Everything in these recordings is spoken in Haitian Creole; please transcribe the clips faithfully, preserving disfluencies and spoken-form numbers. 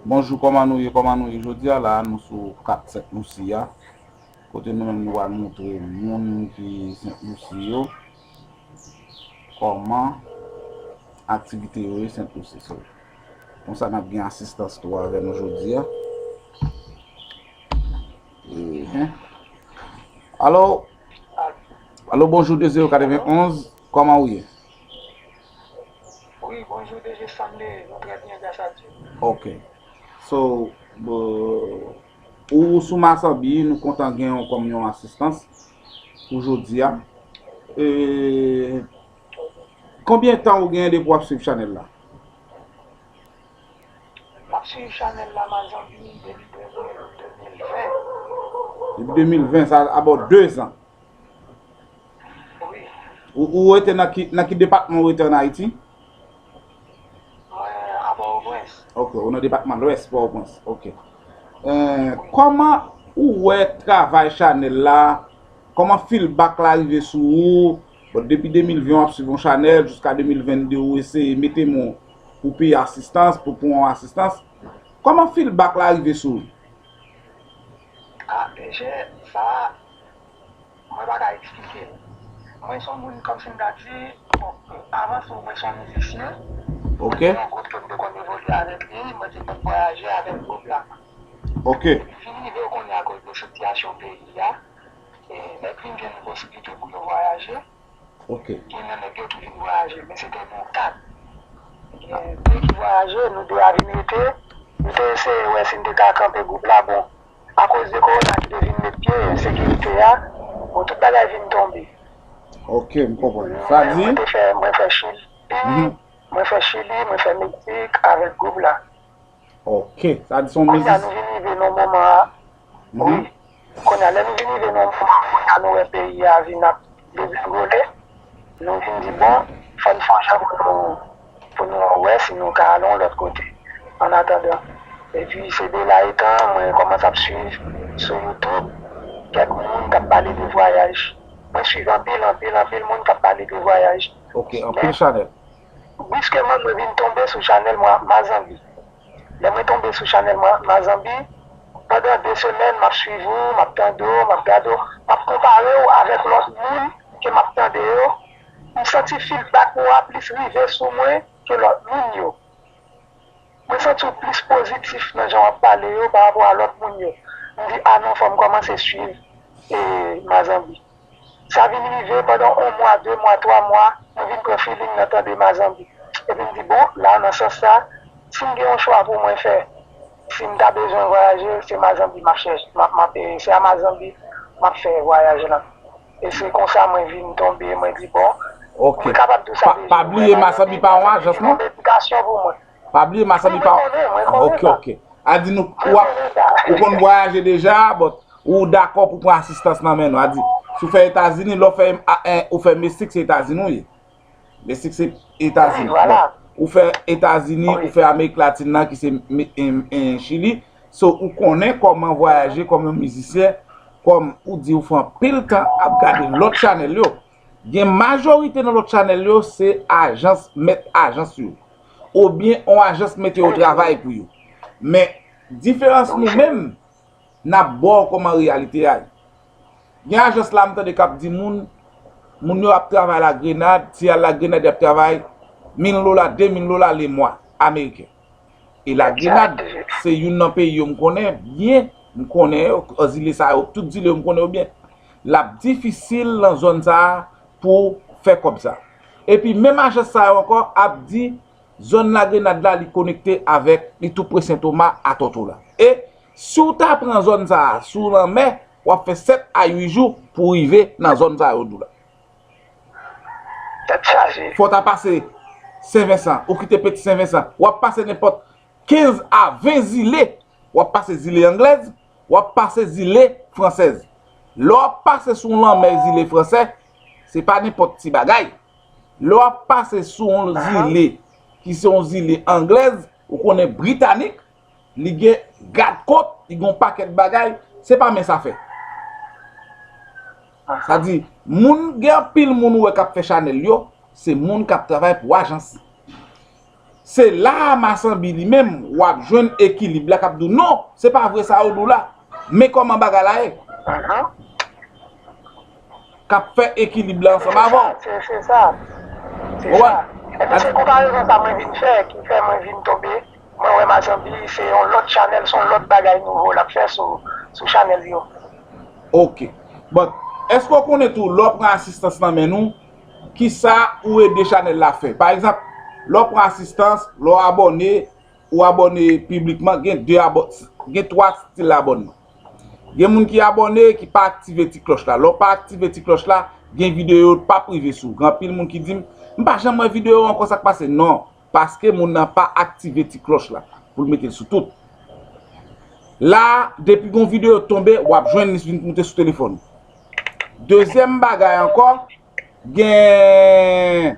Bonjou, kòman nou ye? Kòman nou ye? Jodi a la, nou sou kat Sent Lisi a. Kote nou menm nou pral montre moun ki Sent Lisi yo kòman aktivite yo ye Sent Lisi. So, konsa n ap gen asistans tou avè nou jodi a. Ehe. Alo, alo, bonjou, de zewo katrevenn onz, kòman ou ye? Wi, bonjou, de je sanble, nou trè byen, gras a Dye. Ok. So, bon, ou sou Mazanbi, nou kontan gen yon kòm yon asistans pou jodi a. E, konbyen tan ou gen depi w ap swiv chanèl la? M ap swiv chanèl la Mazanbi depi de mil ven. Depi de mil ven, sa about de zan. Wi. Ou, ou rete nan ki, nan ki depatman ou rete an Ayiti? Mwen a Pòtoprens. Ok, ou nan depatman Lwès, Pòtoprens. Ok. Eh, kòman ou wè travay chanèl la? Kòman feedback la rive sou ou? Bon, depi de mil ven w ap swiv yon chanèl, jiska de mil venn de ou eseye mete men w pou peye asistans, pou pran yon asistans. Kòman feedback la rive sou ou? Ah, mesye, sa a, mwen pa ka eksplike l. Mwen se yon moun kòmsi m ta di, bon, avan tou, mwen se yon mizisyen. Ok. Mwen te yon gwoup ke m te konn evolye avèk li, mwen te konn vwayaje avèk gwoup la. Ok. Epi vin rive kounye a akoz de sitiyasyon peyi a, e, nèg vin jwenn posiblite pou yo vwayaje. Ok. Gen nan nèg yo ki vin vwayaje, men se te nou kat. Gen de ki vwayaje, nou de a vin rete. Nou te eseye wè si n te ka kanpe gwoup la, bon, akoz de kowona ki te vin met pye, ensekirite a, bon, tout bagay vin tonbe. Ok, m konprann. Sa di, Mwen te fè, mwen fè Chili, Mhm. mwen fè Chili, mwen fè Meksik avèk gwoup la. Ok, sa di se yon Kounye a mizisyen. Nou vin rive nan moman a, Mhm. wi. Kounye a lè nou vin rive nan moman a, kounye a nou wè peyi a vin ap degringole, nou vin di bon, fò n fè yon jan pou nou, pou nou wè si nou ka ale yon lòt kote, an atandan. Epi se de la etan, mwen kòmanse ap swiv sou YouTube, kèk moun k ap pale de vwayaj. Mwen swiv anpil, anpil, anpil moun k ap pale de vwayaj. Ok, anpil chanèl. Briskman, mwen vin tonbe sou chanèl mwen, Mazanbi. Lè mwen tonbe sou chanèl mwen, Mazanbi, pandan de semèn, m ap swiv ou, m ap tande w, m ap gade w, m ap konpare w avèk lòt moun ke m ap tande yo. M santi feedback ou a plis rive sou mwen ke lòt moun yo. Mwen santi w plis pozitif nan jan w ap pale yo pa rapò a lòt moun yo. M di, a non, fò m kòmanse swiv, e, Mazanbi. Sa vin rive pandan yon mwa, de mwa, twa mwa, mwen vin pran feeling nan tande Mazanbi. Epi m di, bon, la, nan sans sa, si m gen yon chwa pou mwen fè, si m ta bezwen vwayaje, se Mazanbi m ap chèche, m ap, m ap, e, se a Mazanbi m ap fè vwayaj lan. E se konsa mwen vin tonbe, mwen di, bon, Ok. Mwen kapab di w sa Pa, deja. pa bliye Mazanbi pa yon ajans, non? Yon medikasyon pou mwen. Pa bliye Mazanbi pa. Mwen konnen, mwen konnen Ok, sa. ok. A di nou, ou, ap, ou konn vwayaje deja, but ou dakò pou pran asistans nan men nou. A di, si w fè Etazini, lè w fè, a, en, ou fè Meksik, se Etazini ou ye. Meksik se Etazini. Wi, vwala. Bon, ou fè Etazini, Wi. Ou fè Amerik Latin nan ki se me- en, en Chili. So, ou konnen kòman vwayaje kòm yon mizisyen, kòm ou di ou fè anpil tan ap gade lòt chanèl yo. Gen majorite nan lòt chanèl yo, se ajans, mèt ajans yo. Oubyen yon ajans mete yo travay pou yo. Men, diferans nou menm, n ap ba w kòman reyalite a ye. Gen ajans la m tande k ap di moun, moun yo ap travay Lagrenad, si y al Lagrenad y ap travay mil dola, de mil dola lemwa ameriken. E Lagrenad, se youn nan peyi yo m konnen byen, m konnen yo, zile sa yo, tout zile yo m konnen yo byen. L ap difisil nan zòn sa a pou fè kòb sa. Epi menm ajans sa yo ankò ap di zòn Lagrenad la li konekte avèk, li tou pre Sentoma a Tòto la. E si w ta pran zòn sa a sou lanmè, w ap fè sèt a uit jou pou w rive nan zòn sa yo di w la. Tèt chaje. Fò w ta pase Sen Vensan, ou kite Peti Sen Vensan, w ap pase nenpòt kenz a ven zile, w ap pase zile anglèz, w ap pase zile fransèz. Lè w ap pase sou lanmè zile fransè, se pa nenpòt ti bagay. Lè w ap pase sou yon zile ki se yon zile anglèz, ou konnen britanik, li gen gadkot, li gen yon pakèt bagay, se pa mens afè. Sa di, moun, gen anpil moun ou wè k ap fè chanèl yo, se moun k ap travay pou ajans. Se la a Masanbi li menm, w ap jwenn ekilib la k ap di w, "Non, se pa vre sa yo di w la. Men kòman bagay la ye." K ap fè ekilib la ansanm avè w. Se, se sa. Se sa. Ebyen, se konparezon sa mwen vin fè, ki fè mwen vin tonbe. Mwen wè Masanbi, se yon lòt chanèl, se yon lòt bagay nouvo l ap fè sou, sou chanèl yo. Ok. Bon, èske w konnen tou, lè w pran asistans nan men nou, kisa ou ede chanèl la fè? Pa egzanp, lè w pran asistans, lè w abòne, ou abòne piblikman, gen de abò-, gen twa stil abònman. Gen moun ki abòne, ki pa aktive ti klòch la. Lè w pa aktive ti klòch la, gen videyo yo p ap rive sou ou. Gen anpil moun ki di m, "M pa janm wè videyo ankò, sa k pase?" Non, paske moun nan pa aktive ti klòch la pou l mete l sou tout. La, depi gon videyo tonbe, w ap jwenn li vin moute sou telefòn ou. Dezyèm bagay ankò, gen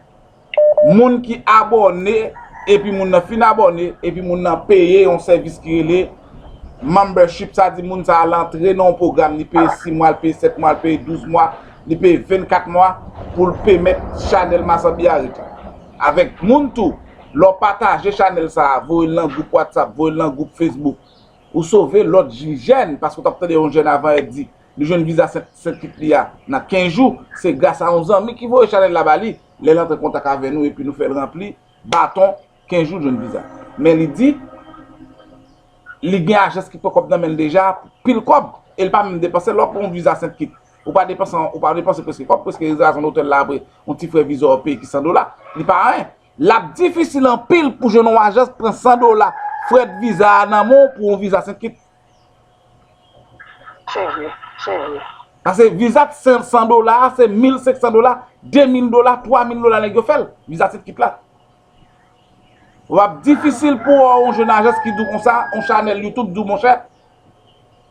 moun ki abòne, epi moun nan fin abòne, epi moun nan peye yon sèvis ki rele membership, sa di moun sa a l antre nan yon pwogram, li peye sis mwa, li peye sèt mwa, li peye douz mwa, li peye vennkat mwa, pou l pèmèt chanèl Masanbi a rete. Avèk moun tou, lè w pataje chanèl sa a, voye l nan gwoup WhatsApp, voye l nan gwoup Facebook, ou sove lòt jèn, paske w t ap tande yon jèn avan yè di, li jwenn viza Sent, Sent Kit li a nan kenz jou, se gras a yon zanmi ki voye chanèl la ba li, lè l antre kontak avè nou epi nou fè l ranpli baton, kenz jou l jwenn viza. Men li di, li gen ajans ki pran kòb nan men l deja, pil kòb, e l pa menm depanse. Lè w pran yon viza Sent Kit, ou pa depanse, ou pa depanse prèske kòb, prèske rezèvasyon lotèl la apre, yon ti frè viza w peye ki san dola, li pa anyen. L ap difisil anpil pou jwenn yon ajans pran san dola frè viza a nan men w pou yon viza Sent Kit. Se vre, se vre. Paske viza san, san dola a, se mil senk san dola, de mil dola, twa mil dola nèg yo fè l. Viza Sent Kit la. W ap difisil pou w wè yon jèn ajans ki di w konsa, yon chanèl YouTube di w, "Monchè,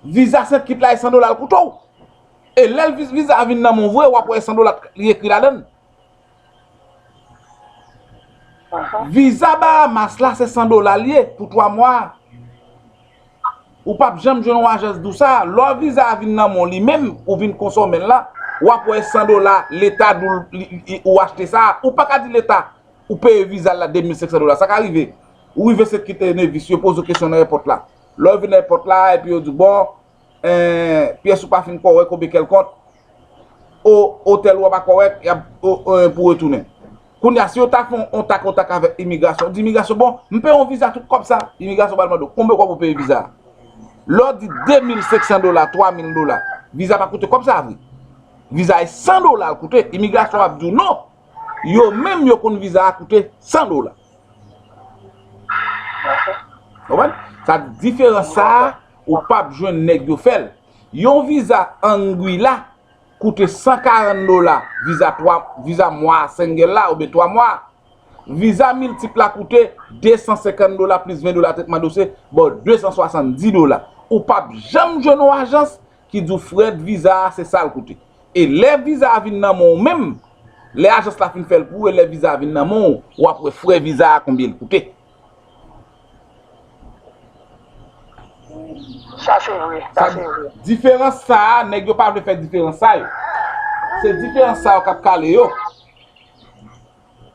viza Sent Kit la, e san dola l koute w." E lè l vi-, viza a vin nan men w vre, w ap wè e san dola li ekri ladan l. Viza Bahamas la, se san dola l ye pou twa mwa. Ou p ap janm jwenn yon ajans di w sa. Lè viza a vin nan men w li menm, ou vin konsome l la, w ap wè san dola, leta di w li, li, ou achte sa. Ou pa ka di leta, ou peye viza l la de mil senk san dola. Sa ka rive. Ou rive Sent Kit e Nevis, yo poze w kesyon nan èpòt la. Lè w rive nan èpòt la, epi yo di w, "Bon, eh, pyès ou pa fin kòrèk oubyen kèlkonk, o-, otèl ou an pa kòrèk, y ap, o-, o-, pou retounen." Kounye a, si yo ta fè yon, yon tak, yon tak avèk imigrasyon, di imigrasyon, "Bon, m peye yon viza tout kòb sa." Imigrasyon pral mande w, "Konbyen kòb ou peye viza a?" Lè w di de mil senk san dola, twa mil dola, viza pa koute kòb sa vre. Viza e san dola l koute, imigrasyon ap di w non. Yo menm yo konn viza a koute san dola. Konprann? Sa diferans sa a, ou p ap jwenn nèg yo fè l. Yon viza Anguilla koute san karant dola, viza twa, viza mwa Sengèl la, oubyen twa mwa. Viza miltip la koute de san senkant dola plis ven dola tretman dosye, ba w de san swasanndis dola. Ou p ap janm jwenn yon ajans ki di w frè viza a se sa l koute. E lè viza a vin nan men w menm, lè ajans la fin fè l pou ou, e lè viza a vin nan men w, w ap wè frè viza a konbyen l koute. Sa se vre, sa se vre. Diferans sa a, nèg yo pa vle fè diferans sa yo. Se diferans sa yo k ap kale yo.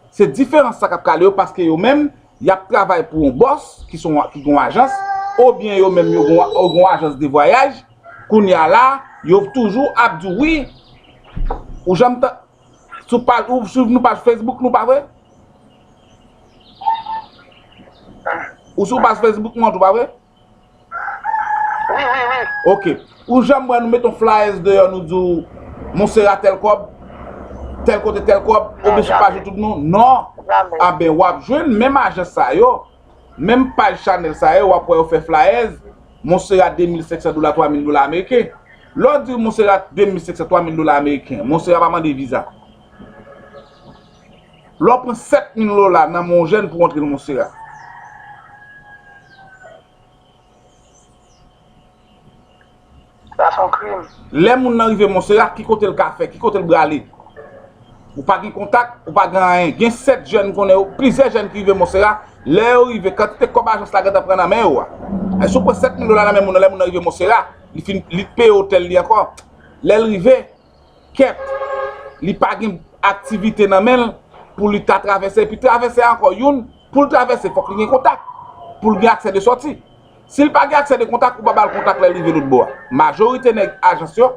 Se diferans sa k ap kale yo, paske yo menm, y ap travay pou yon bòs ki se yon, ki gen yon ajans, oubyen yo menm yo gen yon, yo gen yon ajans de vwayaj. Kounye a la, yo toujou ap di w, "Wi, ou janm ta-, sou paj, ou swiv nou paj Facebook nou, pa vre? Ou sou paj Facebook nou an tou, pa vre?" Wi, wi, wi. Ok. Ou janm wè nou met yon flyers deyò, nou di w, "Monsera tèl kòb, tèl kote tèl kòb, oubyen sou paj YouTube nou?" Non. Anben, w ap jwenn menm ajans sa yo, menm paj chanèl sa yo, w ap wè yo fè flyers, "Monsera de mil senk san dola, twa mil dola ameriken." Lè w di Monsera de mil senk san, twa mil dola ameriken, Monsera pa mande viza. Lè w pran sèt mil dola nan men yon jèn pou w antre nan Monsera. Sa se yon krim. Lè moun nan rive Monsera, ki kote l ka fè, ki kote l prale? Ou pa gen kontak, ou pa gen anyen. Gen sèt jèn m konnen yo, plizyè jèn ki rive Monsera, lè yo rive, kantite kòb ajans la gentan pran nan men yo a. E si w pran sèt mil dola nan men moun nan, lè moun nan rive Monsera, li fin, li peye otèl li ankò. Lè l rive, kèt, li pa gen aktivite nan men l pou li ta travèse, epi travèse a ankò youn, Pou l travèse, fòk li gen kontak. Pou l gen aksè de sòti. Si l pa gen aksè de kontak, ou pa ba l kontak lè l rive lòt bò a. Majorite nèg ajans yo,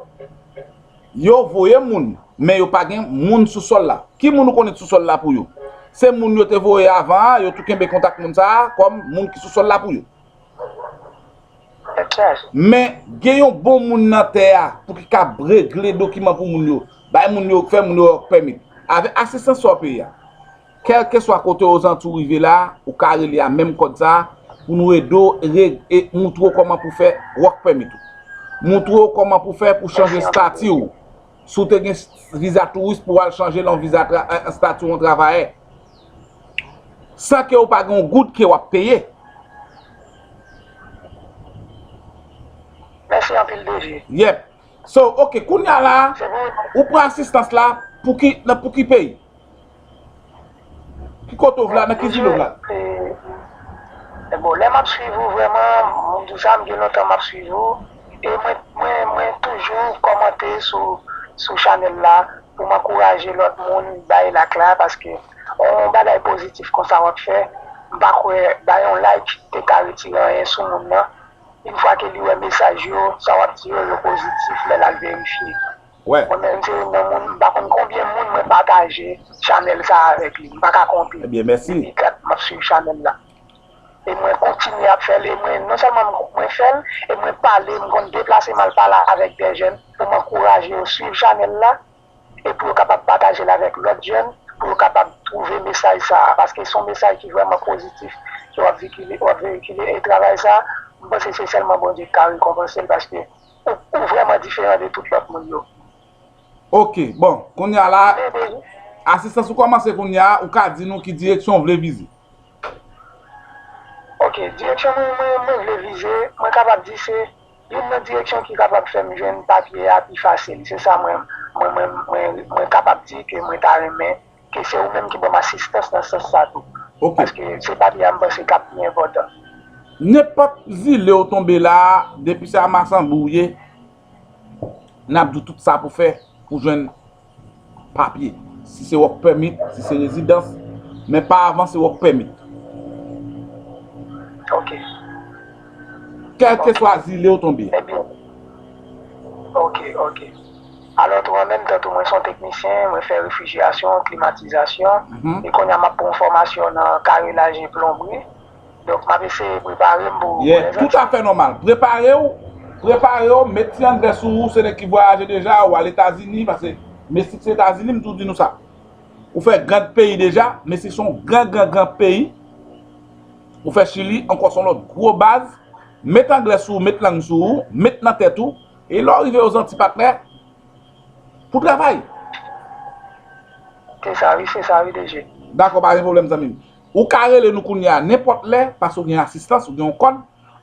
yo voye moun, men yo pa gen moun sou sòl la. Ki moun ou konnen sou sòl la pou yo? Se moun yo te voye avan an, yo tou kenbe kontak moun sa a kòm moun ki sou sòl la pou yo. Men gen yon bon moun nan tè a pou ki ka regle dokiman pou moun yo, bay moun yo, fè moun yo work permit. Avèk asistans sa w peye a, kèlkeswa kote Ozanti w rive la, ou ka rele a menm kòd sa a pou nou ede w re- e moutre w kòman pou fè work permit ou. Moutre w kòman pou fè pou chanje estati w. Si w te gen viza touris pou w al chanje l an viza tra- an estati w an travayè. San ke w pa gen yon goud ke w ap peye. Mèsi anpil, D J. Yep. So, ok, kounye a la, ou pran asistans la pou ki, nan pou ki peyi? Ki kote w vle, nan ki zile w vle? E, e bon, lè m ap swiv ou vrèman, m di w sa, m gen lontan m ap swiv ou. E mwen, mwen, mwen toujou kòmante sou, sou chanèl la pou m ankouraje lòt moun bay like la, paske yon bagay pozitif konsa w ap fè, m pa kwè bay yon like te ka retire anyen sou moun nan. Yon fwa ke li wè mesaj yo, sa w ap di yo, yo pozitif, lè l al verifye. Mwen menm se youn nan moun, m pa konn konbyen moun mwen pataje chanèl sa avèk li. M pa ka konte. Depi dat m ap swiv chanèl la. E mwen kontinye ap fè l, e mwen non sèlman mwen fè l, e mwen pale, m konn deplase m al pale avèk de jèn pou m ankouraje yo swiv chanèl la, e pou yo kapab pataje l avèk lòt jèn, pou yo kapab twouve mesaj sa a, paske se yon mesaj ki vrèman pozitif ke w ap veyikile, w ap veyikile, e travay sa a, m panse se sèlman Bondye ki ka rekonpanse l, paske ou, ou vrèman diferan de tout lòt moun yo. Ok, bon, kounye a la, asistans ou kòmanse kounye a, ou ka di nou ki direksyon w vle vize. Ok, direksyon mwen, mwen, mwen vle vize, mwen kapab di se youn nan direksyon ki kapab fè m jwenn papye a pi fasil. Se sa mwen, mwen, mwen, mwen, mwen kapab di ke mwen ta renmen ke se ou menm ki ban m asistans nan sans sa tou. Paske se papye a m panse k ap pi enpòtan. Nenpòt zile w tonbe la a, depi se a Masanbi w ye, n ap di w tout sa pou fè pou jwenn papye. Si se work permit, si se rezidans, men pa avan se work permit. Ok. Kèlkeswa zile w tonbe. Ebyen, ok, ok. Alò tou, an menm tan tou, mwen se yon teknisyen, mwen fè refrijerasyon, klimatizasyon, e kounye a m ap pran yon fòmasyon nan karelaj e plonbri. Donk, m ap eseye prepare m pou, pou lèzòt. Toutafè nòmal. Prepare w, prepare w, met ti anglè sou ou, se nèg ki vwayaje deja, ou al Etazini, paske Meksik se Etazini, m toujou di nou sa. Ou fè gran peyi deja, Meksik se yon gran, gran, gran peyi. Ou fè Chili, ankò se yon lòt gwo baz. Met anglè sou ou, met lang sou ou, met nan tèt ou, e lè w rive Ozanti patnè, pou travay. Se sa wi, se sa wi, D J. Dakò, pa gen pwoblèm, zanmi m. Ou ka rele nou kounye a nenpòt lè, paske w gen asistans, ou gen yon kòd.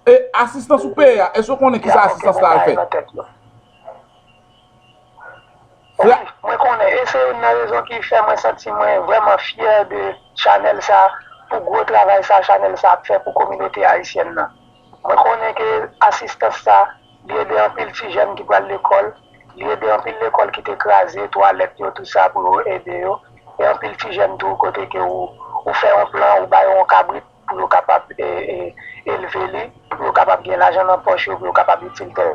E asistans ou peye a, èske w konnen kisa asistans la al fè? Wi, mwen konnen. E se youn nan rezon ki fè mwen santi mwen vrèman fyè de chanèl sa, pou gwo travay sa chanèl sa ap fè pou kominote ayisyèn nan. Mwen konnen ke asistans sa, li ede anpil ti jèn ki pral lekòl, li ede anpil lekòl ki te kraze, twalèt yo, tout sa pou yo ede yo. E anpil ti jèn tou, kote ke ou, ou fè yon plan, ou ba yo yon kabrit pou yo kapab, e, e, elve li, pou yo kapab gen lajan nan pòch yo, pou yo kapab itil tè yo.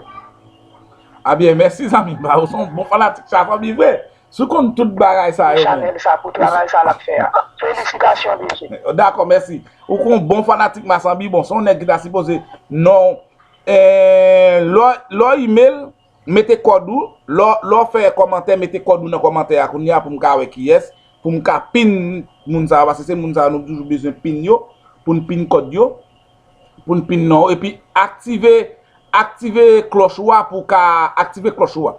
A byen, mèsi zanmi m, ou se yon bon fanatik Chafanbi vre. Si w konn tout bagay sa yo, men. Chanèl sa, pou travay sa l ap fè a. Felisitasyon, D J. Dakò, mèsi. Ou se yon bon fanatik Masanbi, bon, se yon nèg ki ta sipoze non, eh, lè w, lè w email, mete kòd ou, lè w, lè w fè kòmantè, mete kòd ou nan kòmantè a kounye a pou m ka wè kiyès, pou m ka pin moun sa yo, paske se moun sa yo nou toujou bezwen pin yo, pou n pin kòd yo, pou n pin non yo, epi aktive, aktive klòch ou a pou w ka aktive klòch ou a.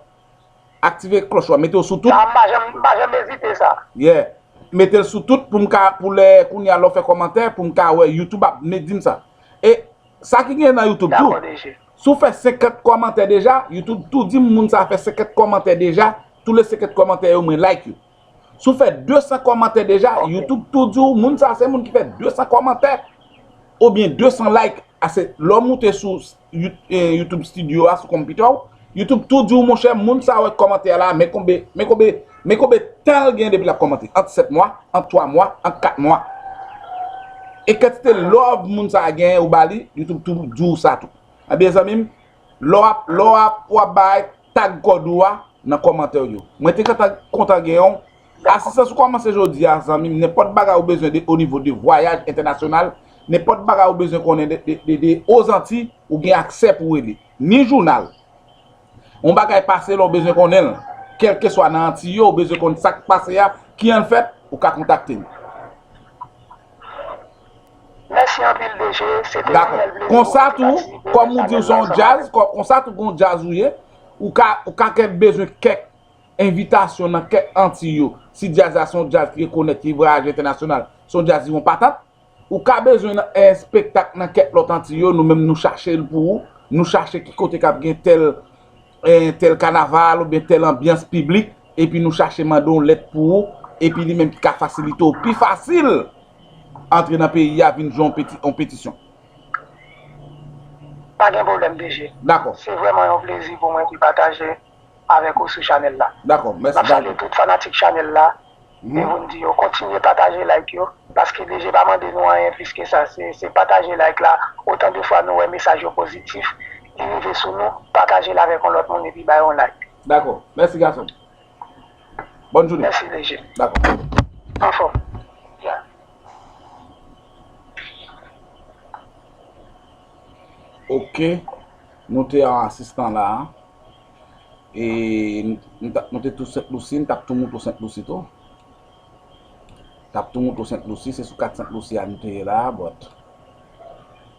Aktive klòch ou a, mete l sou tout. Sa m pa janm, m pa janm ezite sa. Yeah. Mete l sou tout pou m ka, pou lè kounye a lè w fè kòmantè, pou m ka wè YouTube ap vle di m sa. E sa ki gen nan YouTube tou. Si w fè senkant kòmantè deja, YouTube tou di m moun sa fè senkant kòmantè deja, tou le senkant kòmantè yo mwen like yo. Si w fè de san kòmantè deja, YouTube tou di w moun sa se moun ki fè de san kòmantè oubyen de san like. Ase lè w moute sou You- eh, YouTube Studio a sou konpitè w, YouTube tou di w monchè moun sa wè kòmantè a la, men konbe, men konbe, men konbe tan l gen depi l ap kòmante, ant sèt mwa, ant twa mwa, ant kat mwa. E kantite love moun sa a genyen ou ba li, YouTube tou di w sa tou. Ebyen, zanmi m, lè w ap, lè w ap, w ap bay, tag kòd ou a nan kòmantè yo. Mwen te kontan, kontan gen yon asistans ou kòmanse jodi a, zanmi m. Nenpòt bagay ou bezwen de, o nivo de vwayaj entènasyonal, nenpòt bagay ou bezwen konnen de, de, de, de Ozanti, ou gen aksè pou w rele. Ni jounal. Yon bagay pase la, ou bezwen konnen l. Kèlkeswa nan Antiy yo, ou bezwen konn sa k pase a, ki an fèt, ou ka kontakte m. Mèsi anpil, D J. Se te yon reyèl plezi pou mwen te patisipe nan chanèl la. Dakò. Konsa tou, kòm ou di w se yon djaz, kò-, konsa tou gon djaz ou ye, ou ka, ou ka kèk bezwen kèk envitasyon nan kèk Antiy yo. Si djaz la se yon djaz ki rekonèt, ki vwayaje entènasyonal, se yon djaz ki gon patant, ou ka bezwen nan, eh, espektak nan kèk lòt Antiy yo, nou menm nou chache l pou ou, nou chache ki kote k ap gen tèl, eh, tèl kanaval oubyen tèl anbyans piblik, epi nou chache mande yon lèt pou ou, epi li menm ki ka fasilite w pi fasil antre nan peyi a, vin jwe yon peti-, yon petisyon. Pa gen pwoblèm, D J. Dakò. Se vrèman yon plezi pou mwen te pataje avèk ou sou chanèl la. Dakò, mèsi. N ap salye tout fanatik chanèl la. Mhm. E pou n di yo kontinye pataje like yo, paske D J pa mande nou anyen plis ke sa. Se, se pataje like la. Otan de fwa nou wè mesaj yo pozitif, li rive sou nou, pataje l avèk yon lòt moun epi bay yon like. Dakò. Mèsi, gason. Bòn jounen. Mèsi, D J. Dakò. Anfòm. Ya. Ok. Nou te an asistan la a. E n, n t ap, nou te tou Sent Lisi, n t ap tou moutre w Sent Lisi tou. T ap tou moutre w Sent Lisi, se sou kat Sent Lisi a nou te ye la a, but.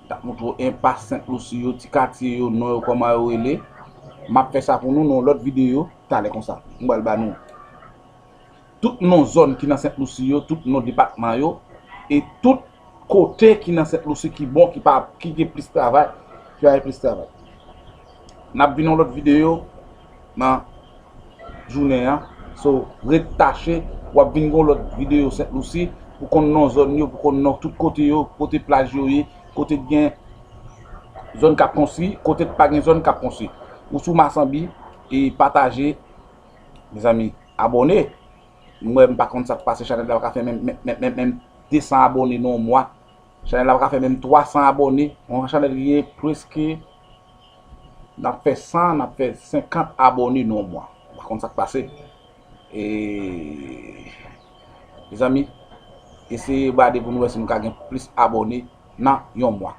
T ap moutre w enpas Sent Lisi yo, ti katye yo, non yo, kòman yo rele. M ap fè sa pou nou nan yon lòt videyo, talè konsa. M pral ba nou tout non zòn ki nan Sent Lisi yo, tout non depatman yo, e tout kote ki nan Sent Lisi ki bon, ki pa, ki gen plis travay, ki pa gen plis travay. N ap vin yon lòt videyo nan jounen an. So, ret tache, w ap vin gen yon lòt videyo Sent Lisi, pou konn non zòn yo, pou konn non tout kote yo, kote plaj yo ye, kote gen zòn k ap konstwi, kote pa gen zòn k ap konstwi. Ou sou Masanbi, e pataje, mezanmi, abòne. Mwen, m pa konn sa k pase, chanèl la pa ka fè menm, menm, menm, menm, menm de san abòne nan yon mwa. Chanèl la pa ka fè menm twa san abòne. Yon chanèl ki gen prèske, n ap fè san, n ap fè senkant abòne nan yon mwa. M pa konn sa k pase. E, mezanmi, eseye gade pou nou wè si nou ka gen plis abòne nan yon mwa.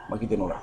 Mwen kite nou la.